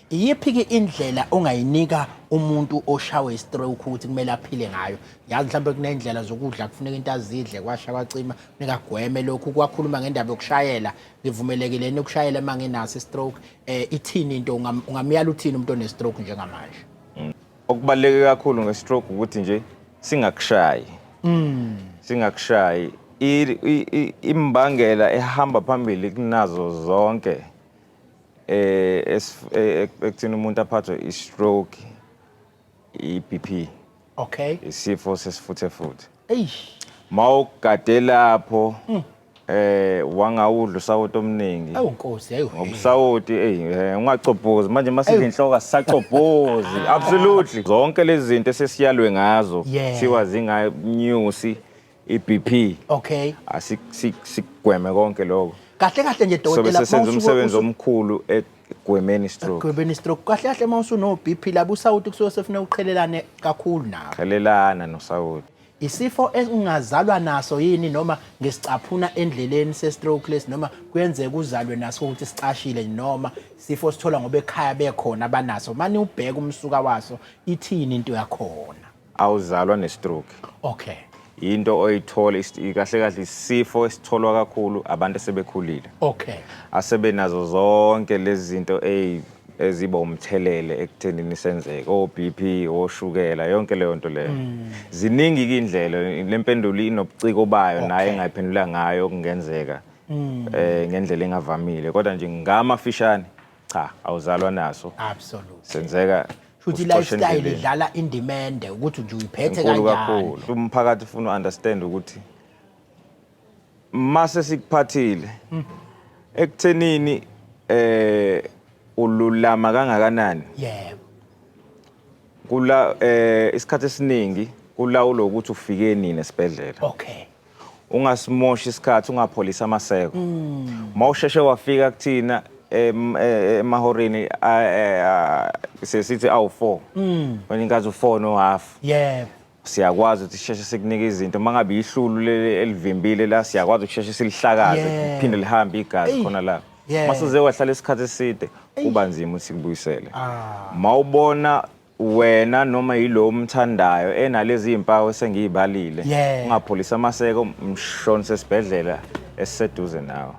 Iyiphi-ke indlela ongayinika umuntu oshawe i-stroke ukuthi kumele aphile ngayo? Yazi mhlawumbe kuney'ndlela zokudla kufuneka into azidle kwasha kwacima, kufuneka agweme lokhu. Kwakhuluma ngendaba yokushayela, ngivumelekile yini ukushayela uma nginaso i-stroke? Ithini into ungamyala uthini umuntu one-stroke njengamanje? Okubaluleke kakhulu nge-stroke ukuthi nje singakushayi. Singakushayi. Imbangela ehamba phambili kunazo zonke ekuthini umuntu aphathwe i-stroke i-BP. Isifo sesifuthefuthe. Eish. Mawugade lapho wangawudla usawoti omningi. Awu Nkosi, awu. Ngoba usawoti ungacobhozi manje masidla inhloko asisacobhozi. Absolutely. Zonke lezi zinto esesiyalwe ngazo kuthiwa zinganyusi i-BP. Asikugweme konke lokho. Kahle kahle nje Sobe dokotela, sesenza umsebenzi omkhulu ekugwemeni i-stroke. Ekugwemeni i-stroke. Kahle kahle uma usuno BP labo usawoti kusuke sefuna uqhelelane kakhulu nawo. Qhelelana nosawoti. Isifo engazalwa naso yini noma ngesicaphuna endleleni se-stroke lesi, noma kuyenzeka uzalwe naso ukuthi sicashile, noma sifo sithola ngoba ekhaya bekhona abanaso? Mani ubheke umsuka waso, ithini into yakhona? Awuzalwa ne-stroke. Into oyithola kahle kahle isifo esitholwa kakhulu abantu asebekhulile. Asebenazo zonke lezi zinto eziba umthelele ekuthenini senzeke, o-BP, oshukela, yonke leyo nto leyo. Ziningi ke indlela, lempendulo inobuciko bayo naye engayiphendula ngayo okungenzeka ngendlela engavamile, kodwa nje ngamafishane cha, awuzalwa naso. Senzeka Futhi usixoshe lifestyle endleleni. idlala indimende ukuthi nje uyiphethe Enkulu kanjani. kakhulu. Umphakathi ufuna u-understand ukuthi mase sikuphathile ekuthenini ululama kangakanani. Kula isikhathi esiningi kulawulwa ukuthi ufike nini esibhedlela. Ungasimoshi isikhathi, ungapholisa amaseko. Mawusheshe wafika kuthina emahorini sesithi awu 4. Manje inkathi u4 no half. Siyakwazi ukuthi sisheshe sikunike izinto, mangabe ihlulu leli elivimbile la siyakwazi ukusheshe silihlakaze, liphinde lihambe igazi khona la. Masuze wahlala isikhathi eside kuba nzima ukuthi sikubuyisele. Mawubona wena noma yilo umthandayo enalezi izimpawu esengiyibalile, ungapholisa amaseko, mshonise esibhedlela esiseduze nawe.